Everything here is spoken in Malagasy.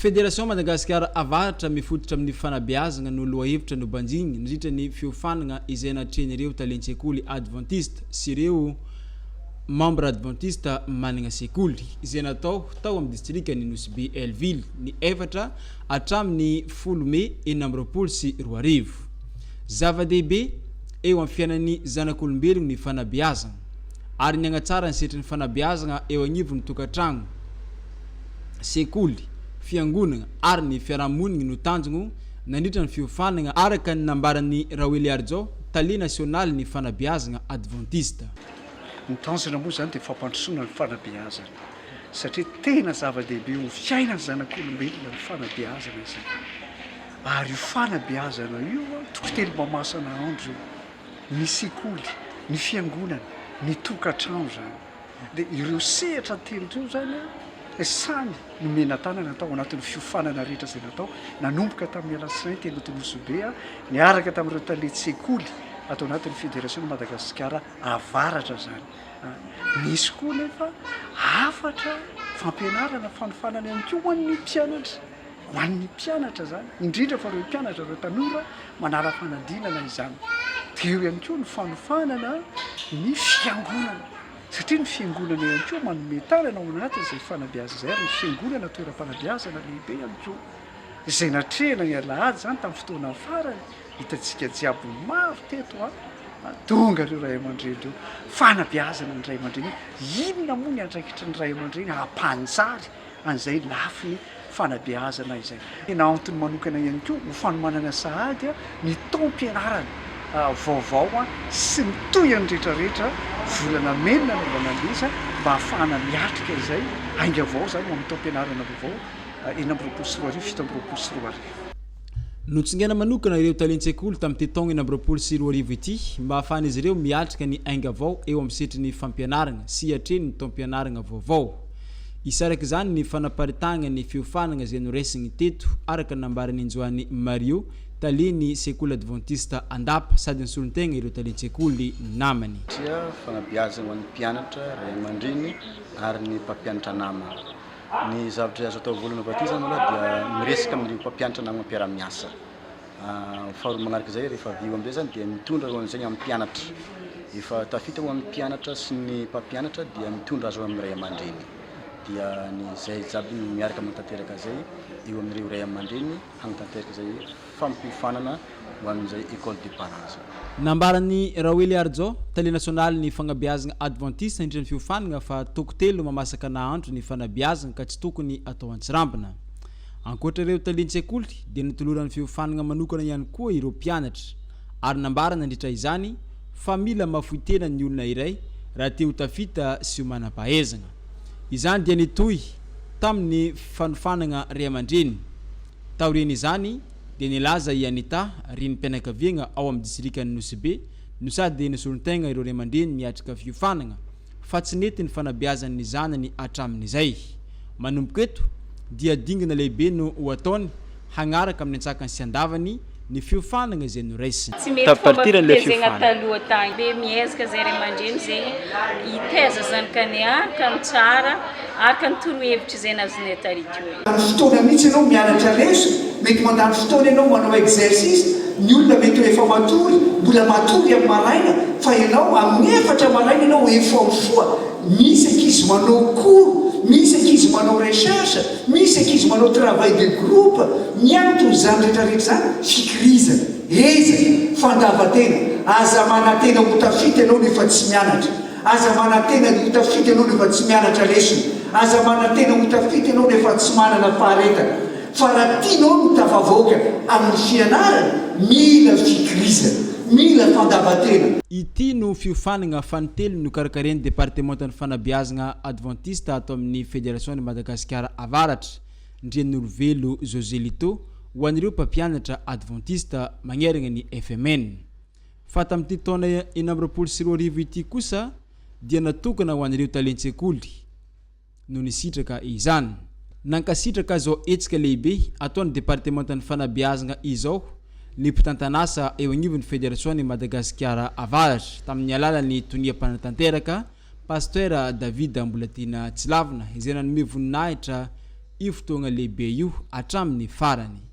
Federation Madagasikara Avaratra mifototra amin'ny fanabeazana no lohahevitra nobanjininy nandritra ny fiofanana izay natrehin'ireo talen-tsekoly advantista sy ireo mambra advantista manana sekoly izay natao tao amin'ny distrikan'i Nosy Be Hellville ny efatra hatramin'ny folo mey 2026. Zava-dehibe eo amin'ny fiainan'ny zanak'olombelogno ny fanabeazana ary ny hagnatsara ny setrin'ny fanabeazana eo agnivon'ny tokantragno, sekoly, fiangonagna ary ny fiarahamonigny no tanjogno nandritra ny fiofanagna araka ny nambaran'i Raoely Arjo, tale nasionalin'ny fanabeazagna advantista. Ny tanjona moa izany dia fampandrosoana ny fanabeazana satria tena zava-dehibe ho fiainan'ny zanak'olombelona ny fanabeazana izany ary io fanabeazana io toko telo mamasana andro io, ny sekoly, ny fiangonana, ny tokantrano izany. Dia ireo sehatra telo ireo izany dia samy nomena tanana tao anatin'ny fiofanana rehetra izay natao nanomboka tamin'ny alatsinainy teny Antonosobe niaraka tamin'ireo talen-tsekoly ato anatin'ny Federasiona Madagasikara Avaratra izany. Nisy koa nefa hafatra fampianarana fanofanana ihany koa ho an'ny mpianatra, ho an'ny mpianatra izany, indrindra fa ireo mpianatra, ireo tanora manala fanadinana izany. Dia eo ihany koa ny fanofanana ny fiangonana, satria ny fiangonana ihany koa manome tanana ao anatin'izay fanabeazana izay ary ny fiangonana toeram-panabeazana lehibe ihany koa. Izay natrehina ny alahady izany tamin'ny fotoana farany, hitantsika jiaby maro teto an, tonga ireo ray aman-dreny ireo. Fanabeazana ny ray aman-dreny, inona moa ny andraikitry ny ray aman-dreny hampanjary an'izay lafiny fanabeazana izay. Tena antony manokana ihany koa ho fanomanana sahady ny taom-pianarana vaovao sy ny tohiny rehetrarehetra volana mey no nanaovana an'ilay mba hahafahana miatrika izay ainga vao izany ho amin'ny taom-pianarana vaovao 2026 2027. Notsongaina manokana ireo talen-tsekoly tamin'ity taogna 2026 ity mba hahafahan'izy ireo miatrika ny ainga vao eo amin'ny setrin'ny fampianarana sy hiatrehiny ny taom-pianarana vaovao. Hisy araka izany ny fanaparitahana ny fiofanana izay noraisiny teto, araka ny nambaran'i Njoany Mario, talen'ny sekoly advantista Andapa sady nisolontena ireo talen-tsekoly namany. Satria fanabeazana ho an'ny mpianatra, ray aman-dreny ary ny mpampianatra namana. Ny zavatra azo atao voalohany avy aty izany aloha dia miresaka amin'ireo mpampianatra namana mpiara-miasa. Faharoa manaraka izay rehefa avy eo amin'izay izany dia mitondra ireo an'izay amin'ny mpianatra. Efa tafita ho amin'ny mpianatra sy ny mpampianatra dia mitondra azy ao amin'ny ray aman-dreny. Dia ny izay jiaby no miaraka manatanteraka izay eo amin'ireo ray aman-dreny hanatanteraka izay fampiofanana ho an'izay école des parents izay. Nambaran'i Raoely Arjo, tale nasionalin'ny fagnabeazagna advantista nandritra ny fiofanagna fa toko telo mamasaka nahandro ny fanabeazagna ka tsy tokony atao antsirambina. Ankoatra ireo talen-tsekoly dia notolorany fiofanana manokana ihany koa ireo mpianatra ary nambara nandritra izany fa mila mahafoy tena ny olona iray raha te ho tafita sy ho manam-pahaizana. Izany dia nitohy tamin'ny fanofanana ray aman-dreny. Taorian'izany dia nilaza i Anita, renim-pianakaviagna ao amin'ny distrikan'i Nosy Be no sady nisolontena ireo ray aman-dreny miatrika fiofanana fa tsy nety ny fanabeazany ny zanany hatramin'izay. Manomboka eto dia dingana lehibe no ho ataony hagnaraka amin'ny antsakany sy andavany ny fiofanagna izay noraisiny. Tsy mety fomba fitezegna taloha tagny be miezaka zay ray aman-dreny zegny hitaiza zanakanay araka ny tsara araka ny torohevitry zay nazonay tary teo. Mandany fotoana mihitsy ianao mianatra lesona, mety mandany fotoana ianao manao exercice, ny olona mety ho efa matory, mbola matory amin'ny maraina fa ianao amin'ny efatra maraina ianao efa mifoha, misy ankizy manao cours, misy ankizy manao recherche, misy ankizy manao travail de groupe, ny anton'izany rehetra rehetra izany fikirizana, ezaka, fandavan-tena, aza manantena ho tafita ianao nefa tsy mianatra. Aza manantena ny ho tafita ianao nefa tsy mianatra lesona. Aza manantena ho tafita ianao nefa tsy manana faharetana. Fa raha tianao ny ho tafavoaka amin'ny fianarana, mila fikirizana, mila fandavan-tena. Ity no fiofanagna fanintelony nokarakarain'ny Departemantan'ny Fanabeazagna Advantista ato amin'ny Federasion'i Madagasikara Avaratra, Ndrianolovelo José Lito, ho an'ireo mpampianatra Advantista magneragna ny FMN. Fa tamin'ity taona 2026 ity kosa dia natokana ho an'ireo talen-tsekoly no nisitraka izany. Nankasitraka izao hetsika lehibe ataon'ny departemantan'ny fanabeazana izao ny mpitantan'asa eo anivon'ny Federasion'i Madagasikara Avaratra tamin'ny alalan'ny tonia mpanatanteraka Pasteur David Mbolatiana Tsilavina izay nanome voninahitra. io fotoagna lehibe io hatramin'ny farany.